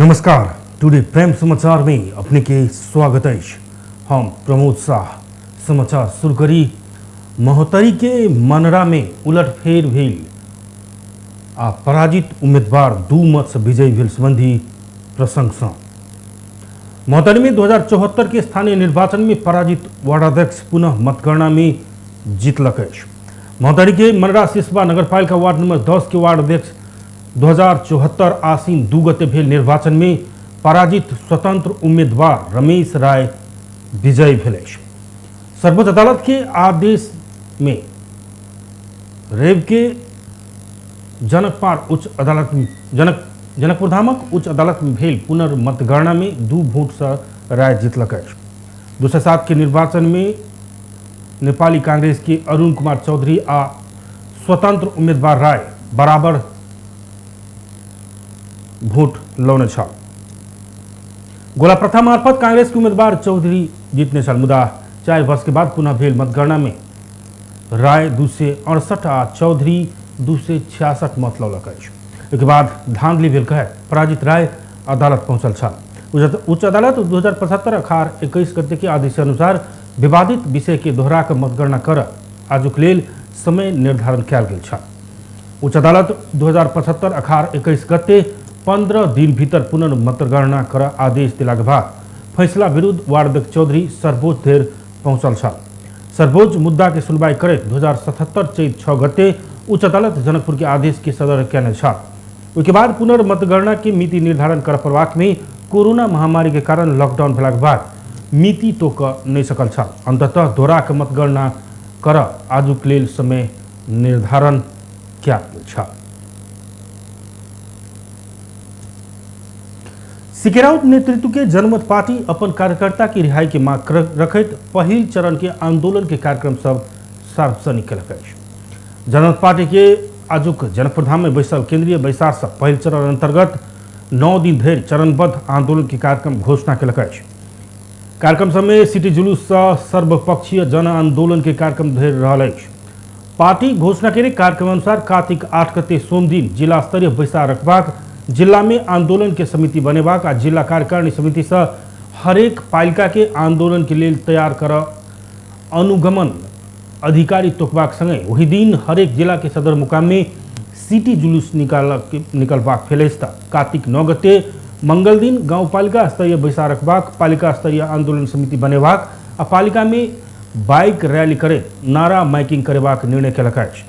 नमस्कार, टुडे प्रेम समाचार में अपने के स्वागत है। हम प्रमोद शाह। समाचार शुरू करी। महोत्तरी के मनरा में उलटफेर भेल आ पराजित उम्मीदवार 2 मत से विजयी भेल संबंधी प्रसंग से महोत्तरी में 2074 के स्थानीय निर्वाचन में पराजित वार्डाध्यक्ष पुनः मतगणना में जीतलक अछि। महोत्तरी के मनरा सिसवा नगरपालिका वार्ड नंबर 10 के वार्ड अध्यक्ष 2074 आसीन 2 गते भेल निर्वाचन में पराजित स्वतंत्र उम्मीदवार रमेश राय विजयी भेल अछि। सर्वोच्च अदालत के आदेश में रेव के जनकपार उच्च अदालत जनकपुर धामक उच्च अदालत में भेल पुनर्मतगणना में 2 वोट से राय जीतलक अछि। 2007 के निर्वाचन में नेपाली कांग्रेस के अरुण कुमार चौधरी आ स्वतंत्र उम्मीदवार राय बराबर वोट लौने छल। गोला प्रथा मार्फत कांग्रेस के उम्मीदवार चौधरी जीतने छल, मुदा 4 वर्ष के बाद पुनः भेल मतगणना में राय 268 आ चौधरी 266 मत लौलक अछि। एहिके बाद धांधली भेल कहे पराजित राय अदालत पहुंचल छल। उच्च अदालत 2075 अखार 21 गते के आदेश अनुसार विवादित विषय के दोहरा के मतगणना कर आजुक लेल समय निर्धारण कयल गेल छल। उच्च अदालत 2075 अखार 21 गते 15 दिन भीतर पुनर्मतगणना कर आदेश दिलाक बाद फैसला विरुद्ध वार्ड चौधरी सर्वोच्च धरि पहुंचल छल। सर्वोच्च मुद्दा के सुनवाई करैत 2077 चैत 6 गते उच्च अदालत जनकपुर के आदेश के सदर कयने छल। ओहिके बाद पुनर्मतगणना के मिति निर्धारण कर पड़बाक में कोरोना महामारी के कारण लॉकडाउन भेलाक बाद मिति तोक नहीं सकल छल। अंततः दोहरा के मतगणना कर आजुक लेल समय निर्धारण कयल गेल छल। सिकेराउत नेतृत्व के जनमत पार्टी अपन कार्यकर्ता की रिहाई के मांग रखैत पहिल चरण के आंदोलन के कार्यक्रम सब सार्वजनिक कयलक अछि। जनमत पार्टी के आजुक जनकपुर धाम में बैसल केंद्रीय बैसार से पहिल चरण अंतर्गत 9 दिन धरि चरणबद्ध आंदोलन के कार्यक्रम घोषणा कयलक अछि। कार्यक्रम समय सिटी जुलूस से सर्वपक्षीय जन आंदोलन के कार्यक्रम धरि रहल अछि। पार्टी घोषणा के कार्यक्रम अनुसार कार्तिक 8 गते सोमदिन जिला स्तरीय बैसार रखबाक, जिला में आंदोलन के समिति बनेबाक आ जिला कार्यकारिणी समिति से हरेक पालिका के आंदोलन के लेल तैयार कर अनुगमन अधिकारी तोकबाक संगे वही दिन हरेक जिला के सदर मुकाम में सिटी जुलूस निकलबाक भेल अछि। कार्तिक 9 गते मंगल दिन गाउँपालिका स्तरीय बैसार रखबाक, पालिका स्तरीय आंदोलन समिति बनेबाक आ पालिका में बाइक रैली करे नारा माइकिंग करेबाक निर्णय कयलक अछि।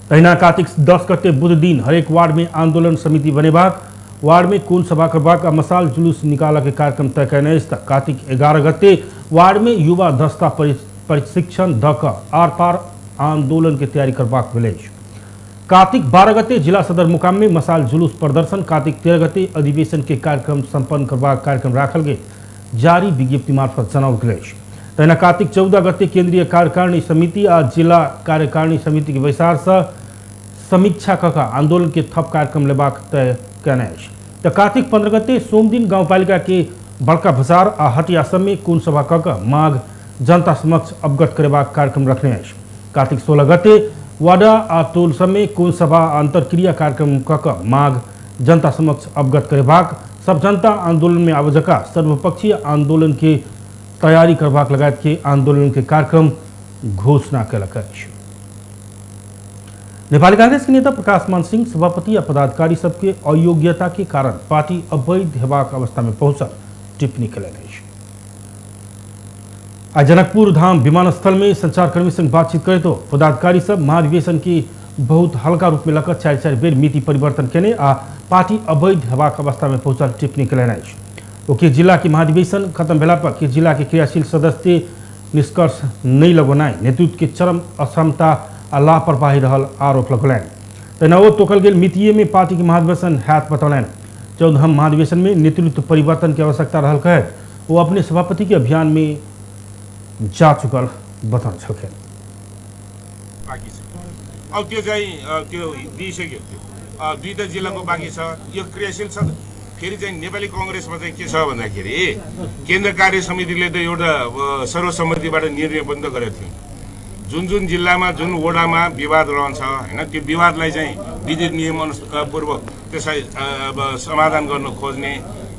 तहिना कार्तिक 10 गते बुध दिन हरेक वार्ड में आंदोलन समिति बनेबाक, वार्ड में कोन सभा करबाक आ मसाल जुलूस निकालऽ के कार्यक्रम तय कयने अछि। कार्तिक 11 गते वार्ड में युवा दस्ता प्रशिक्षण दऽ कऽ आर पार आंदोलन के तैयारी करबाक भेल अछि। कार्तिक 12 गते जिला सदर मुकाम में मसाल जुलूस प्रदर्शन, कार्तिक 13 गते अधिवेशन के कार्यक्रम संपन्न करबाक कार्यक्रम राखल गेल जारी विज्ञप्ति मार्फत जनाओल गेल अछि। तहिना कार्तिक 14 गते केंद्रीय कार्यकारिणी समिति आ जिला कार्यकारिणी समिति के बैसार से समीक्षा कऽ आंदोलन के थप कार्यक्रम लेबाक तय कयने अछि। तऽ कार्तिक 15 गते सोमदिन गाउँपालिका के बड़का बजार आ हटिया सब में कोन सभा कऽ कऽ माघ जनता समक्ष अवगत करेबाक कार्यक्रम रखने अछि। कार्तिक 16 गते वाडा आ टोल सब में कोन सभा आ अंतर्क्रिया कार्यक्रम कऽ कऽ माघ जनता समक्ष अवगत करेबाक, सब जनता आंदोलन में आबय जकाँ सर्वपक्षीय आंदोलन के तैयारी करबाक लगायत के आंदोलन के कार्यक्रम घोषणा कयलक अछि। नेपाली कांग्रेस के नेता प्रकाश मान सिंह सभापति आ पदाधिकारी सबके अयोग्यता के कारण पार्टी अवैध हेबाक अवस्था में पहुंचल टिप्पणी कयलनि अछि। आ जनकपुर धाम विमानस्थल में संचारकर्मी संग बातचीत करैत पदाधिकारी सब महाधिवेशन के बहुत हल्का रूप में लऽ 4-4 बेर मिति परिवर्तन केने आ पार्टी अवैध हेबाक अवस्था में पहुंचल टिप्पणी कयलनि अछि। ओके जिला के महाधिवेशन खत्म भेला पर के जिला के क्रियाशील सदस्य निष्कर्ष नहीं लगौनाइ नेतृत्व के चरम अक्षमता आ लापरवाही रहल आरोप लगौलनि। तहिना ओ तोकल गेल मितिये में पार्टी के महाधिवेशन हैत बतौलनि। 14 महाधिवेशन में नेतृत्व परिवर्तन के आवश्यकता रहल कहैत वो अपने सभापति के अभियान में जा चुकल बतौने छलखिन। बाँकी छ। अब त्यो चाहिँ त्यो दिइसक्यो, त्यो दुईटा जिल्लाको बाँकी छ। यो क्रियाशील छ। फेरि चाहिँ नेपाली कङ्ग्रेसमा चाहिँ के छ भन्दाखेरि केन्द्र कार्य समितिले त एउटा सर्वसम्मतिबाट निर्णय पनि त गरेको थियो। जुन जुन जिल्लामा जुन वडामा विवाद रहन्छ हैन, त्यो विवादलाई चाहिँ विधिक नियम अनुसार पूर्वक त्यसलाई अब समाधान गर्न खोज्ने।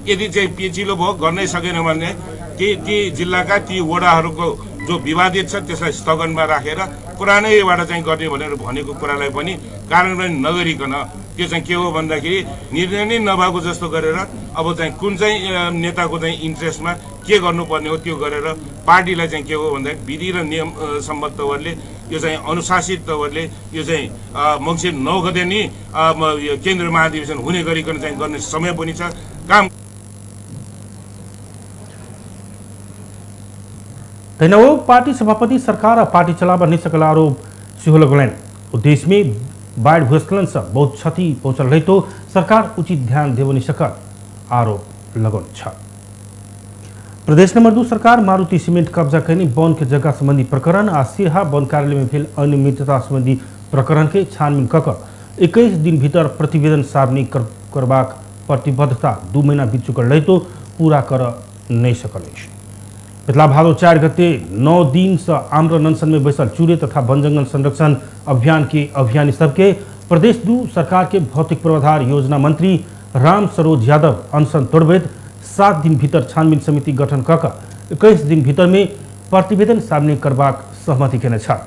यदि चाहिँ पेचिलो भयो, गर्नै सकेन भने ती ती जिल्लाका ती वडाहरूको जो विवादित छ त्यसलाई स्थगनमा राखेर पुरानैबाट चाहिँ गर्ने भनेर भनेको कुरालाई पनि कार्यान्वयन नगरिकन त्यो चाहिँ के हो भन्दाखेरि निर्णय नै नभएको जस्तो गरेर अब चाहिँ कुन चाहिँ नेताको चाहिँ इन्ट्रेस्टमा के गर्नुपर्ने हो त्यो गरेर पार्टीलाई चाहिँ के हो भन्दाखेरि विधि र नियम सम्बद्ध तवरले यो चाहिँ अनुशासित तवरले यो चाहिँ मङ्सिर 9 गते नै केन्द्रीय महाधिवेशन हुने गरिकन चाहिँ गर्ने समय पनि छ काम। तहिना ओ पार्टी सभापति सरकार आ पार्टी चलाबऽ नहि सकल आरोप सेहो लगौलनि। ओ देश में बाढ़ि भूस्खलन से बहुत क्षति पहुंचल रहितो सरकार उचित ध्यान देबऽ नहि सकल आरोप लगौने छल। प्रदेश नंबर 2 सरकार मारुति सीमेंट कब्जा कयने वन के जगह संबंधी प्रकरण आ सिरहा वन कार्यालय में भेल अनियमितता संबंधी प्रकरण के छानबीन कऽ कऽ 21 दिन भीतर प्रतिवेदन सार्वजनिक करबाक प्रतिबद्धता 2 महीना बीत चुकल रहितो पूरा करऽ नहि सकल अछि। पिछला भादो 4 गते 9 दिन से आमरण अनशन में बैसल चूरे तथा वन जंगल संरक्षण अभियान के अभियानी सबके प्रदेश 2 सरकार के भौतिक पूर्वाधार योजना मंत्री राम सरोज यादव अनशन तोड़बैत 7 दिन भीतर छानबीन समिति गठन कऽ कऽ 21 दिन भीतर में प्रतिवेदन सार्वजनिक करबाक सहमति केने छल।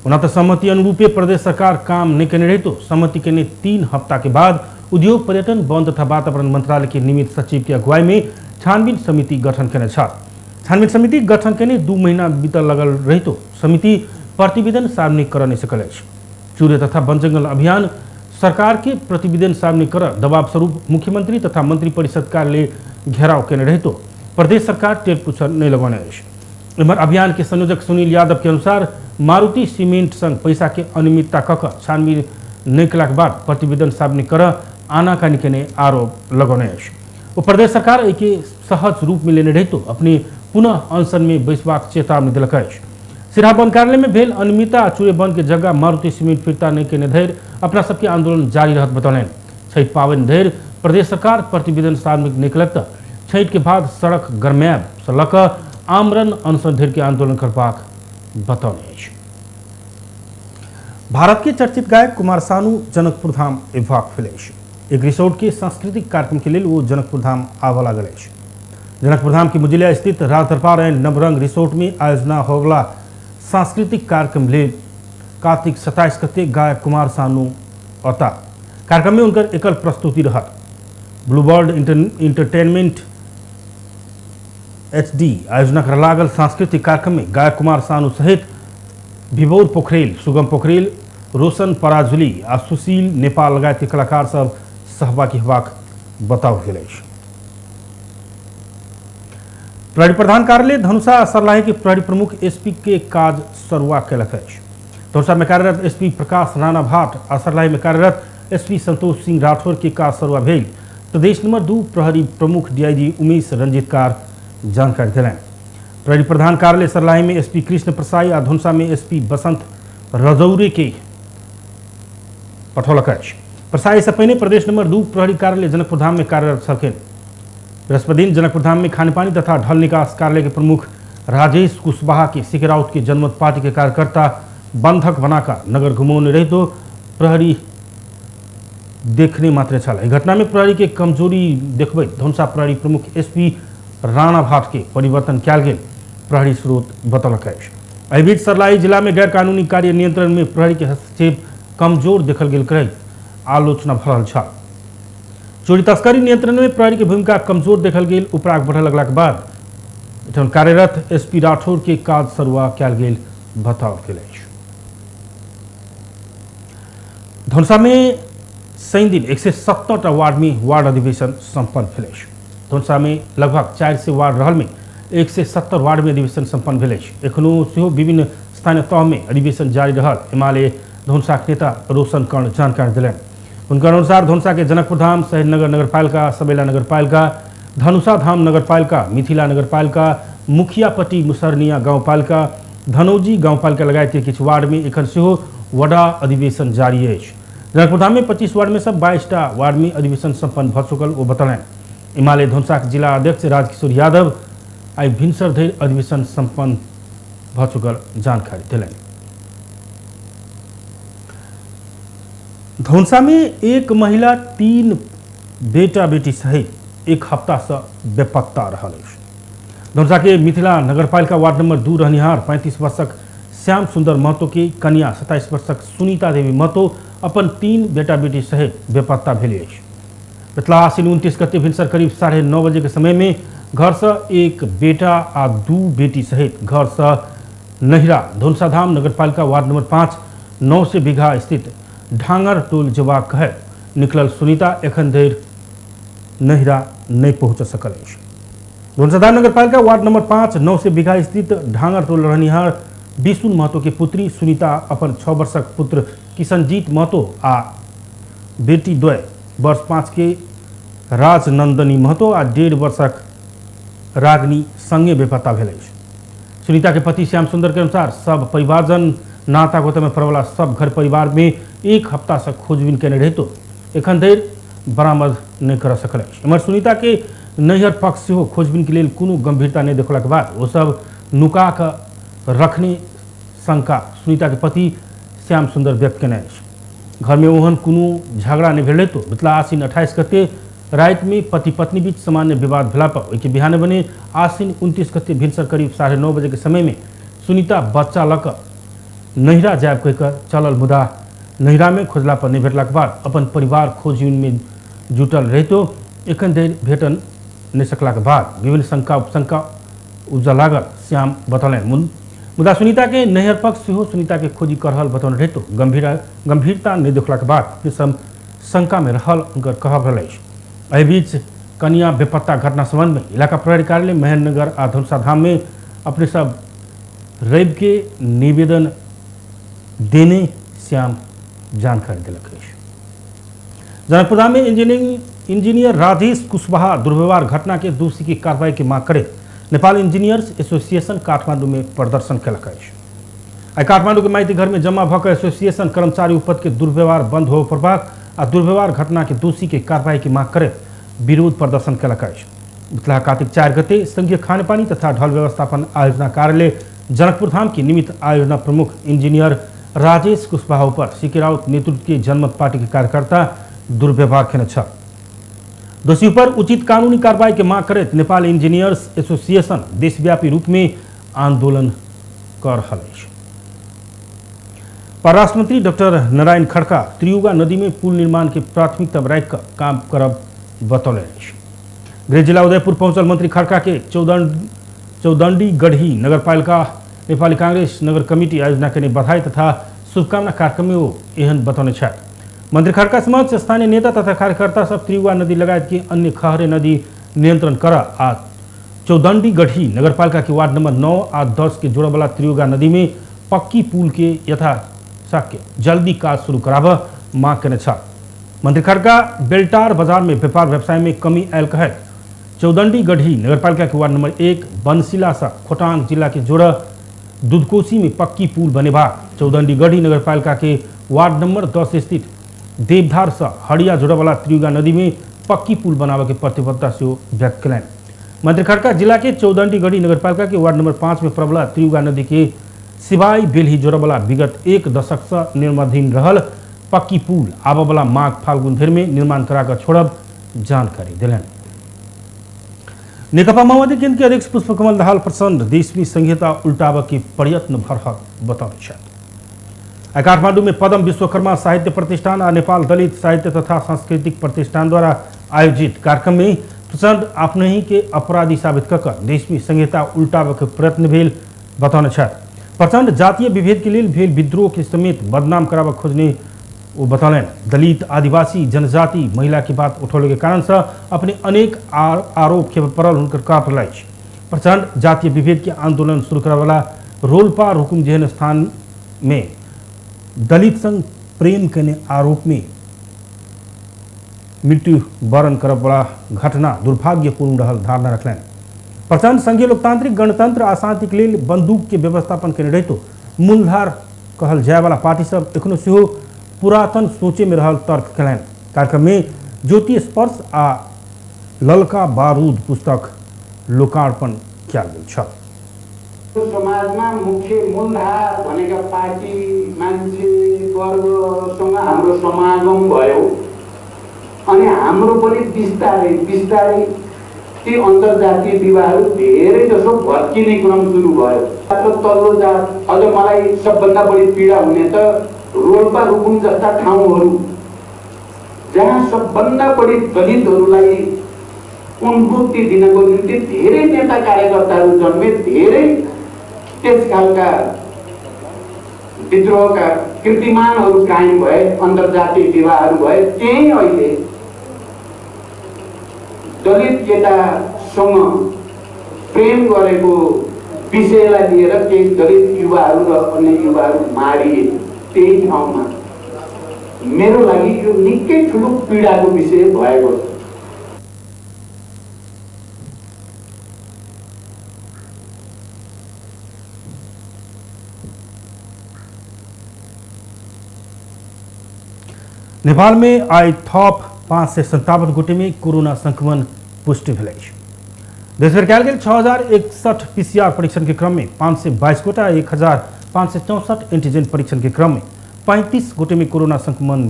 ओना तऽ सहमति अनुरूपे प्रदेश सरकार काम नहि केने रहितो सहमति केने 3 हफ्ता के बाद उद्योग पर्यटन वन तथा वातावरण मंत्रालय के निमित्त सचिव के अगुवाई में छानबीन समिति गठन केने छल। छानबीन समिति गठन केने 2 महीना बीतल लगल रहितो समिति प्रतिवेदन सार्वजनिक कर नहि सकल अछि। चूरे तथा वन जंगल अभियान सरकार के प्रतिवेदन सार्वजनिक कर दबाव स्वरूप मुख्यमंत्री तथा मंत्री परिषद कार्यालय घेराव केने रहितो प्रदेश सरकार टेर पुछल नहि लगौने अछि। एम्हर अभियान के संयोजक सुनील यादव के अनुसार मारुति सीमेंट संग पैसा के अनियमितता कऽ कऽ छानबीन नहि कयलाक बाद प्रतिवेदन सार्वजनिक कर आनाकानी केने आरोप लगौने अछि। ओ प्रदेश सरकार एहिके सहज रूप में लेने रहितो अपने पुनः अनशन में बैसबाक चेतावनी देलक अछि। सिरहा वन कार्यालय में भेल अनियमितता आ चूरे वन के जगह मारुति सीमेंट फिर्ता नहि केने धरि अपना सबके आंदोलन जारी रहत बतौलनि। छठि पाबनि धरि प्रदेश सरकार प्रतिवेदन सार्वजनिक नहि कयलक तऽ छठि के बाद सड़क गरमायब से लऽ कऽ आमरण अनशन धरि के आंदोलन करबाक बतौने अछि। भारत के चर्चित गायक कुमार सानू जनकपुर धाम अयबाक भेल अछि। एक रिसोर्ट के सांस्कृतिक कार्यक्रम के लेल ओ जनकपुर धाम आबऽ लागल अछि। जनकपुर धाम के मुजलिया स्थित राज दरबार एंड नवरंग रिसोर्ट में आयोजना होवला सांस्कृतिक कार्यक्रम लेल कार्तिक 27 गते गायक कुमार सानू औता। कार्यक्रम में उनकर एकल प्रस्तुति रहत। ब्लूबर्ड इंटरटेनमेंट HD आयोजना कर लागल सांस्कृतिक कार्यक्रम में गायक कुमार सानू सहित विभोर पोखरेल, सुगम पोखरेल, रोशन पराजुली आ सुशील नेपाल लगायत के कलाकार सब सहभागी होबाक बताओल गेल अछि। प्रहरी प्रधान कार्यालय धनुषा आ सर्लाही के प्रहरी प्रमुख एसपी के काज सरुआ कयलक अछि। धनुषा में कार्यरत एसपी प्रकाश राणा भाट आ सर्लाही में कार्यरत एसपी संतोष सिंह राठौर के काज सरुआ भेल प्रदेश नंबर 2 प्रहरी प्रमुख डीआईजी उमेश रंजित कार जानकारी देलनि। प्रहरी प्रधान कार्यालय सर्लाही में एसपी कृष्ण प्रसाई आ धनुषा में एसपी बसंत रजौरे के पठौलक अछि। प्रसाई से पहिने प्रदेश नंबर 2 प्रहरी कार्यालय जनकपुर धाम में कार्यरत छलखिन। बृहस्पति जनकपुर धाम में खानेपानी तथा ढल निकास कार्यालय के प्रमुख राजेश कुशवाहा के सिकराउत के जनमत पार्टी के कार्यकर्ता बंधक बनाकर नगर घुमौने रहितो प्रहरी देखने मात्र छल। एहि घटना में प्रहरी के कमजोरी देखबैत धनुषा प्रहरी प्रमुख एसपी राणा भाट के परिवर्तन कयल गेल प्रहरी स्रोत बतौलक अछि। एहि बीच सर्लाही जिला में गैरकानूनी कार्य नियंत्रण में प्रहरी के हस्तक्षेप कमजोर देखल गेल करैत आलोचना भऽ रहल छल। चोरी तस्करी नियंत्रण में प्रहरी के भूमिका कमजोर देखल गेल उपराग बढ़य लगलाक बाद एहिठाम कार्यरत एसपी राठौर के काज सरुआ कयल गेल बताओल गेल अछि। धनुषा में शनि दिन 170 वार्ड में वार्ड अधिवेशन सम्पन्न भेल अछि। धनुषा में लगभग 400 वार्ड रहल में 170 वार्ड में अधिवेशन सम्पन्न भेल अछि। एखनो सेहो विभिन्न स्थानीय तह में अधिवेशन जारी रहल एमाले धनुषाक नेता रोशन कर्ण जानकारी देलनि। हुनकर अनुसार धनुषा के जनकपुर धाम, शहीदनगर नगरपालिका, सबेला नगरपालिका, धनुषा धाम नगरपालिका, मिथिला नगरपालिका, मुखियापट्टी मुसरनिया गाउँपालिका, धनौजी गाउँपालिका लगायत के किछु वार्ड में एखन सेहो वडा अधिवेशन जारी अछि। जनकपुर धाम में 25 वार्ड में सब 22टा वार्ड में अधिवेशन सम्पन्न भऽ चुकल ओ बतौलनि। एमाले धनुषाक जिला अध्यक्ष राजकिशोर यादव आइ भिनसर धरि अधिवेशन सम्पन्न भऽ चुकल जानकारी देलनि। धौंसा में एक महिला 3 बेटा बेटी सहित एक हफ्ता से बेपत्ता रहल अछि। धौंसा के मिथिला नगरपालिका वार्ड नंबर 2 रहनिहार 35 वर्षक श्याम सुंदर महतो के कन्या 27 वर्षक सुनीता देवी महतो अपन 3 बेटा बेटी सहित बेपत्ता भेल अछि। पिछला आश्विन 29 गते भिनसर करीब 9:30 बजे के समय में घर से एक बेटा आ 2 बेटी सहित घर से नहिरा धौंसाधाम नगरपालिका वार्ड नंबर 5 900 बीघा स्थित ढांगर टोल जेबाक कहे निकलल सुनीता एखन धरि नहिरा नहीं पहुँच सकल अछि। धौंसाधाम नगरपालिका वार्ड नंबर 5 900 बीघा स्थित ढांगर टोल रहनिहार बिसुन महतो के पुत्री सुनीता अपन 6 वर्षक पुत्र किशनजीत महतो आ बेटी द्वय वर्ष 5 के राजनंदनी महतो आ 1.5 वर्षक रागनी संगे बेपत्ता भेल अछि। सुनीता के पति श्याम सुंदर के अनुसार सब परिवारजन नाता गोता में पड़वला सब घर परिवार में एक हफ्ता से खोजबीन केने रहितो एखन धरि बरामद नहीं कर सकल अछि। एम्हर सुनीता के नैहर पक्ष सेहो खोजबीन के लेल कोनो गंभीरता नहीं देखलाक बाद ओ सब नुका कऽ रखने शंका सुनीता के पति श्याम सुंदर व्यक्त केने अछि। घर में ओहन कोनो झगड़ा नहीं भेल रहितो बितला आश्विन 28 गते राति में पति पत्नी बीच सामान्य विवाद भेला पर ओहिके बिहाने बने आश्विन 29 गते भिनसर करीब 9:30 बजे के समय में सुनीता बच्चा लऽ कऽ नहिरा जायब कहि कऽ चलल, मुदा नहिरा में खोजला पर नहीं भेटलाक बाद अपन परिवार खोजबीन में जुटल रहितो एखन धरि भेटन नहीं सकलाक बाद विभिन्न शंका उपशंका उपजऽ लागल श्याम बतौलनि। मुदा सुनीता के नैहर पक्ष सेहो सुनीता के खोजी कर रहल बतौने रहितो गंभीरता नहीं देखलाक बाद सब शंका में रहल हुनकर कहब रहल अछि। एहि बीच कन्या बेपत्ता घटना संबंध में इलाका प्रहरी कार्यालय महेंद्रनगर आ धनुषाधाम में अपने सब रवि के निवेदन देने श्याम जानकारी दिलक अछि। जनकपुरधाम में इंजीनियर राजेश कुशवाहा दुर्व्यवहार घटना के दोषी की कार्रवाई के मांग करे नेपाल इंजीनियर्स एसोसिएशन काठमांडू में प्रदर्शन कयलक अछि। आइ काठमांडू के माइती घर में जमा भऽ एसोसिएशन कर्मचारी उपद के दुर्व्यवहार बंद होबय पड़बाक आ दुर्व्यवहार घटना के दोषी के कार्रवाई के मांग करे विरोध प्रदर्शन कयलक अछि। मिथिला कार्तिक 4 गते संघीय खानेपानी तथा ढल व्यवस्थापन आयोजना कार्यालय जनकपुरधाम के निमित्त आयोजना प्रमुख इंजीनियर राजेश कुशवाहा पर सीके राउत नेतृत्व के जनमत पार्टी के कार्यकर्ता दुर्व्यवहार केने छल। दोषी पर उचित कानूनी कार्रवाई के मांग करैत नेपाल इंजीनियर्स एसोसिएशन देशव्यापी रूप में आंदोलन कर रहल अछि। परराष्ट्र मंत्री डॉक्टर नारायण खड़का त्रियुगा नदी में पुल निर्माण के प्राथमिकता राखि कऽ काम करब बतौलनि अछि। गृह जिला उदयपुर पहुंचल मंत्री खड़का के चौदंडी गढ़ी नगरपालिका नेपाली कांग्रेस नगर कमिटी आयोजना केने बधाई तथा शुभकामना कार्यक्रम में ओ एहन बतौने छथि। मंत्री खड़का समक्ष स्थानीय नेता तथा कार्यकर्ता सब त्रियुगा नदी लगायत के अन्य खहरे नदी नियंत्रण कर आ चौदंडी गढ़ी नगरपालिका के वार्ड नंबर 9 आ 10 के जोड़वाला त्रियुगा नदी में पक्की पुल के यथाशक्य जल्दी काज शुरू कराब मांग केने छल। मंत्री खड़का बेलटार बाजार में व्यापार व्यवसाय में कमी आयल कहैत चौदंडी गढ़ी नगरपालिका के वार्ड नंबर 1 बनशिला से खोटांग जिला के जोड़ दुधकोसी में पक्की पुल बनेबाक, चौदंडी गढ़ी नगरपालिका के वार्ड नंबर 10 स्थित देवधार से हड़िया जोड़वाला त्रियुगा नदी में पक्की पुल बनावे के प्रतिबद्धता सेहो व्यक्त कयलनि। मंत्री खड़का जिला के चौदंडी गढ़ी नगरपालिका के वार्ड नंबर 5 में प्रबला त्रियुगा नदी के सिवाई बेलही जोड़वाला विगत 1 दशक से निर्माणाधीन रहल पक्की पुल आबयवला माघ फाल्गुन धरि में निर्माण कराकर छोड़ब जानकारी देलनि। नेकपा माओवादी केंद्र के अध्यक्ष पुष्पकमल दाहाल प्रचण्ड देश में संहिता उल्टाबऽ के प्रयत्न भऽ रहल बतौने छथि। आइ काठमांडू में पदम विश्वकर्मा साहित्य प्रतिष्ठान आ नेपाल दलित साहित्य तथा सांस्कृतिक प्रतिष्ठान द्वारा आयोजित कार्यक्रम में प्रचण्ड अपनहि के अपराधी साबित कऽ कऽ देश में संहिता उल्टाबऽ के प्रयत्न भेल बतौने छथि। प्रचण्ड जातीय विभेद के लेल भेल विद्रोह के समेत बदनाम कराबऽ खोजने ओ बतौलनि। दलित आदिवासी जनजाति महिला के बात उठौले के कारण से अपने अनेक आरोप खेपऽ पड़ल हुनकर कहब रहल अछि। प्रचण्ड जातीय विभेद के आंदोलन शुरू करऽवला रोलपा रुकुम जेहन स्थान में दलित संग प्रेम केने आरोप में मृत्यु वरण करऽवला घटना दुर्भाग्यपूर्ण रहल धारणा रखलनि। प्रचण्ड संघीय लोकतांत्रिक गणतंत्र आ शांति के लेल बंदूक के व्यवस्थापन केने रहितो मूलधार कहल जायवला पार्टी सब एखनो सेहो पुरातन सोचे में रहल तर्क कयलनि। कार्यक्रम में ज्योति स्पर्श आ ललका बारूद पुस्तक लोकार्पण कयल गेल छल। समाजमा मुख्य मूलधार भनेका पार्टी मान्छे वर्गसँग हाम्रो समागम भयो अनि हाम्रो पनि बिस्तारै बिस्तारै ती अन्तर्जातीय विवाहहरू धेरै जसो भत्किने क्रम सुरु भयो। तल्लो जात अझ मलाई सबभन्दा बढी पीडा हुने त रोल्पा रुकुम जस्ता ठाउँहरू जहाँ सबभन्दा बढी दलितहरूलाई उन्मुक्ति दिनको निम्ति धेरै नेता कार्यकर्ताहरू जन्मे, धेरै त्यस खालका विद्रोहका कीर्तिमानहरू कायम भए, अन्तर्जातीय विवाहहरू भए। त्यही अहिले दलित केटासँग प्रेम गरेको विषयलाई लिएर केही दलित युवाहरू र अन्य युवाहरू मारिए त्यही ठाउँमा। मेरो लागि यो निकै ठुलो पीडाको विषय भएको छ। नेपाल में आइ थप 557 गोटे में कोरोना संक्रमण पुष्टि भेल अछि। देशभर कयल गेल 6061 पीसीआर परीक्षण के क्रम में 522 गोटा 1564 एंटीजन परीक्षण के क्रम में 35 गोटे में कोरोना संक्रमण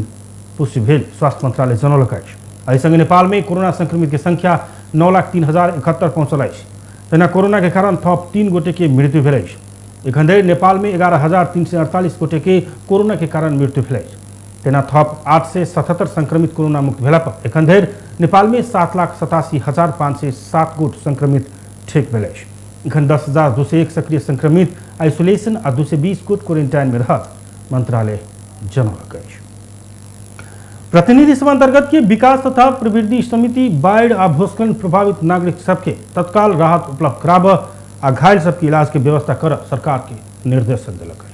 पुष्टि भेल स्वास्थ्य मंत्रालय जनौलक अछि। एहि संगे नेपाल में कोरोना संक्रमित के संख्या 9,03,071 पहुँचल अछि। तहिना कोरोना के कारण थप 3 गोटे के मृत्यु भेल अछि। एखन धरि नेपाल में 11,348 गोटे के कोरोना के कारण मृत्यु भेल अछि। तेना थप 877 संक्रमित कोरोना मुक्त भेला पर एखन धरि नेपाल में 7,87,507 गोट संक्रमित ठीक भेल अछि। एखन 10,201 सक्रिय संक्रमित आइसोलेशन आ 220 गोट क्वारेंटाइन में रहत मंत्रालय जनौलक अछि। प्रतिनिधि सभा अंतर्गत के विकास तथा प्रवृद्धि समिति बाढ़ि आ भूस्खलन प्रभावित नागरिक सबके तत्काल राहत उपलब्ध कराबऽ आ घायल सबके इलाज के व्यवस्था कर सरकार के निर्देशन देलक अछि।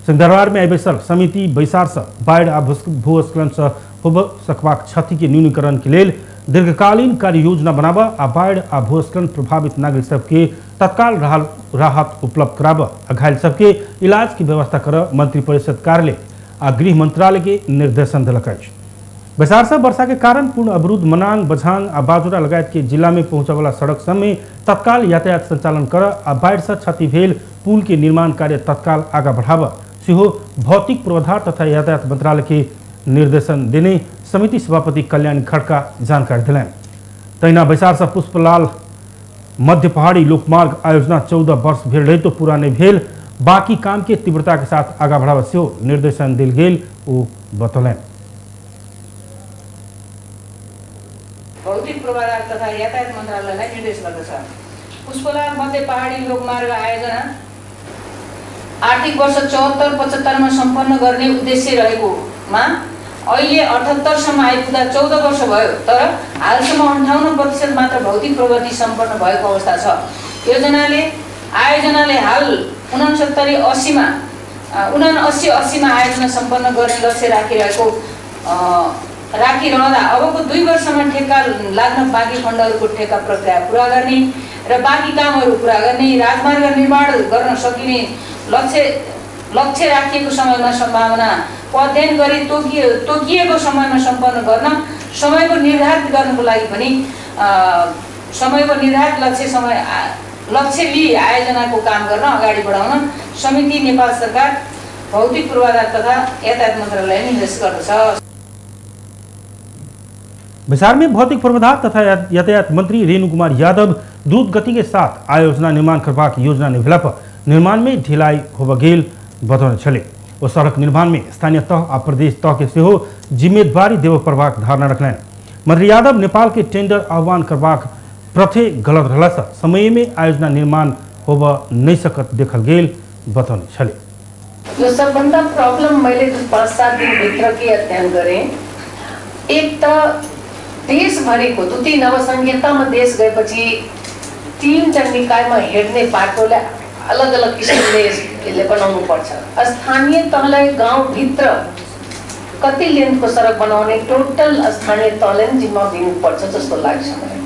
सिंहदरबार में बैसल समिति बैसार से बाढ़ि आ भूस्खलन से होब सकबाक क्षति के न्यूनीकरण के लेल दीर्घकालीन कार्य योजना बनाबऽ आ बाढ़ि आ भूस्खलन प्रभावित नागरिक सबके तत्काल राहत उपलब्ध कराबऽ आ घायल सबके इलाज के व्यवस्था कर मंत्रिपरिषद कार्यालय आ गृह मंत्रालय के निर्देशन देलक अछि। बैसार से वर्षा के कारण पूर्ण अवरुद्ध मनांग, बझांग आ बाजुरा लगायत के जिला में पहुँचेवाला सड़क सब में तत्काल यातायात संचालन कर आ बाढ़ि से क्षति भेल पुल के निर्माण कार्य तत्काल आगा बढ़ाबऽ सेहो भौतिक पूर्वाधार तथा यातायात मंत्रालय के निर्देशन देने समिति सभापति कल्याण खड़का जानकारी दिलनि। तहिना बैसार से पुष्पलाल मध्य पहाड़ी लोकमार्ग आयोजना 14 वर्ष भेल रहितो पूरा नहि भेल, बाकी काम के तीव्रता के साथ आगा बढ़ाबऽ सेहो निर्देशन देल गेल ओ बतौलनि। भौतिक पूर्वाधार तथा यातायात मन्त्रालयलाई निर्देश गर्दछ। पुष्पलाल मध्य पहाडी लोकमार्ग आयोजना आर्थिक वर्ष 74-75 मा सम्पन्न गर्ने उद्देश्य रहेकोमा अहिले 78 सम्म आइपुग्दा 14 वर्ष भयो, तर हालसम्म 58% मात्र भौतिक प्रगति सम्पन्न भएको अवस्था छ। आयोजनाले हाल 69-80 मा आयोजना सम्पन्न गर्ने लक्ष्य राखिरहँदा अबको 2 वर्षमा ठेक्का लाग्न बाँकी खण्डहरूको ठेक्का प्रक्रिया पुरा गर्ने र बाँकी कामहरू पुरा गर्ने, राजमार्ग निर्माण गर्न सकिने लक्ष्य राखिएको समयमा सम्भावना अध्ययन गरी तोकिएको समयमा सम्पन्न गर्न समयको निर्धारित गर्नको लागि पनि समयको निर्धारित लक्ष्य लिई आयोजनाको काम गर्न अगाडि बढाउन समिति नेपाल सरकार भौतिक पूर्वाधार तथा यातायात मन्त्रालयले निर्देश गर्दछ। बैसार में भौतिक पूर्वाधार तथा यातायात मंत्री रेणु कुमार यादव द्रुत गति के साथ आयोजना निर्माण करबाक योजना निभेला पर निर्माण में ढिलाई होब गेल बतौने छलै। ओ सड़क निर्माण में स्थानीय तह आ प्रदेश तह के सेहो जिम्मेदारी देबऽ पड़बाक धारणा रखलनि। मंत्री यादव नेपाल के टेंडर आह्वान करबाक प्रथे गलत रहला से समय में आयोजना निर्माण होब नहीं सकत देखल गेल बतौने छलै। यो सबभन्दा प्रब्लम मैले 5-7 दिनभित्र के अध्ययन गरेँ, एक त देशभरिको 2-3 अब संघीयतामा देश गएपछि 3 निकायमा हेर्ने बाटोलाई अलग अलग किसिमले यसले बनाउनु पर्छ। स्थानीय तहलाई गाउँभित्र कति लेन्थको सडक बनाउने टोटल स्थानीय तहले नै जिम्मा दिनुपर्छ जस्तो लाग्छ मलाई।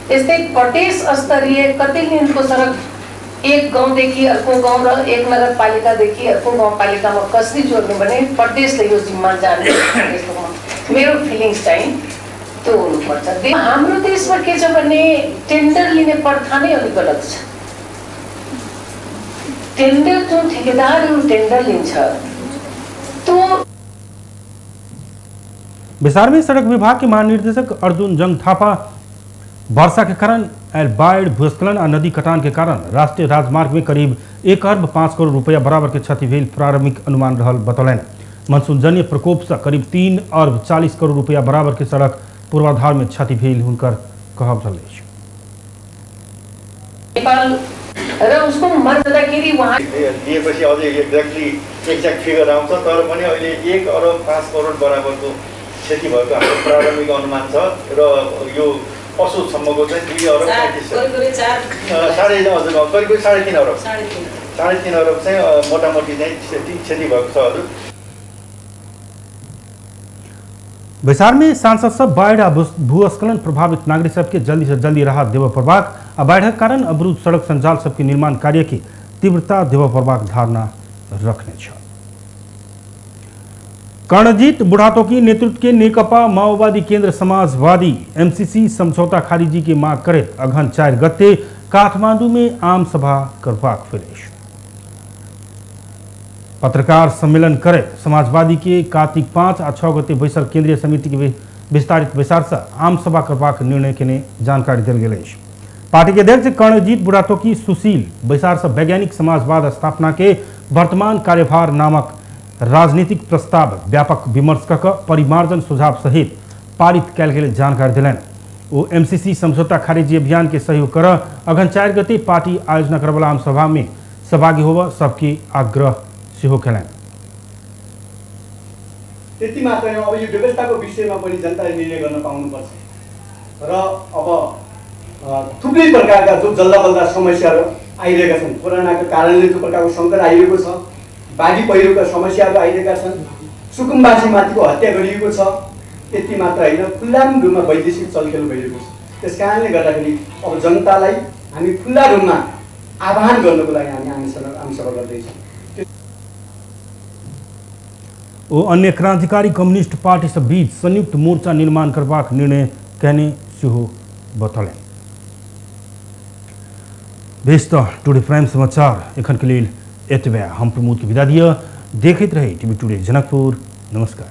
त्यस्तै प्रदेश स्तरीय कति लेन्थको सडक एक गाउँदेखि अर्को गाउँ र एक नगरपालिकादेखि अर्को गाउँपालिकामा कसरी जोड्ने भने प्रदेशले यो जिम्मा जाने मेरो फिलिङ्स चाहिँ त्यो हुनुपर्छ। हाम्रो देशमा के छ भने टेन्डर लिने प्रथा नै अलिक गलत छ। टेन्डर जुन ठेकेदारहरू टेन्डर लिन्छ त्यो। बैसार में सड़क विभाग के महानिदेशक अर्जुन जंग थापा वर्षा के कारण आयल बाढ़ि, भूस्खलन आ नदी कटान के कारण राष्ट्रीय राजमार्ग में करीब 1 अरब 5 करोड़ रुपया बराबर के क्षति भेल प्रारंभिक अनुमान रहल बतौलनि। मानसून जन्य प्रकोप से करीब 3 अरब 40 करोड़ रुपया बराबर के सड़क पूर्वाधार में क्षति भेल हुनकर कहब रहल अछि। नेपाल र उसको मर्दाखेरि वहाँ दिएपछि अझै एक्ज्याक्टली एक्ज्याक्ट फिगर आउँछ, तर पनि अहिले 1 अरब 5 करोड बराबरको क्षति भएको हाम्रो प्रारम्भिक अनुमान छ र यो असोजसम्मको चाहिँ 2 अरब 35 करिब करिब 3.5 अरब 3.5 अरब चाहिँ मोटामोटी चाहिँ क्षति भएको छ। हजुर, बैसार में सांसद सब बाढ़ि आ भूस्खलन प्रभावित नागरिक सबके जल्दी से जल्दी राहत देबय पड़बाक आ बाढ़िक कारण अवरुद्ध सड़क संजाल सबके निर्माण कार्य के तीव्रता देबय पड़बाक धारणा रखने छल। कर्णजीत बुढ़ातोकी नेतृत्व के नेकपा माओवादी केंद्र समाजवादी एमसीसी समझौता खारिजी के मांग करैत अगहन 4 गते काठमांडू में आम सभा करबाक भेल अछि। पत्रकार सम्मेलन करैत समाजवादी के कार्तिक 5 आ 6 गते बैसल केंद्रीय समिति के विस्तारित बैसार से आम सभा करबाक निर्णय केने जानकारी देल गेल अछि। पार्टी के अध्यक्ष कर्णजीत बुढ़ातोकी सुशील बैसार से वैज्ञानिक समाजवाद स्थापना के वर्तमान कार्यभार नामक राजनीतिक प्रस्ताव व्यापक विमर्श कऽ परिमार्जन सुझाव सहित पारित कयल गेल जानकारी देलनि। ओ एमसीसी समझौता खारिजी अभियान के सहयोग कर अगहन 4 गते पार्टी आयोजना करवला आम सभा में सहभागी होब सबके आग्रह सेहो कयलनि। त्यति मात्र होइन, अब यो व्यवस्थाको विषयमा पनि जनताले निर्णय गर्न पाउनुपर्छ र अब थुप्रै प्रकारका जो जल्दा बल्दा समस्याहरू आइरहेका छन्, कोरोनाको कारणले जो प्रकारको सङ्कट आइरहेको छ, बाढी पहिरोका समस्याहरू आइरहेका छन्, सुकुम्बासीमाथिको हत्या गरिएको छ, यति मात्र होइन खुल्ला रूपमा वैदेशिक चलखेल भइरहेको छ। त्यस कारणले गर्दाखेरि अब जनतालाई हामी खुल्ला रूपमा आह्वान गर्नको लागि हामी आमसभा गर्दैछौँ। ओ अन्य क्रांतिकारी कम्युनिस्ट पार्टी सब बीच संयुक्त मोर्चा निर्माण करबाक निर्णय कयने सेहो बतौलनि। बेस त टुडे प्राइम समाचार एखन के लेल एतबे। हम प्रमोद के विदा दिअ। देखैत रहे टीवी टुडे जनकपुर। नमस्कार।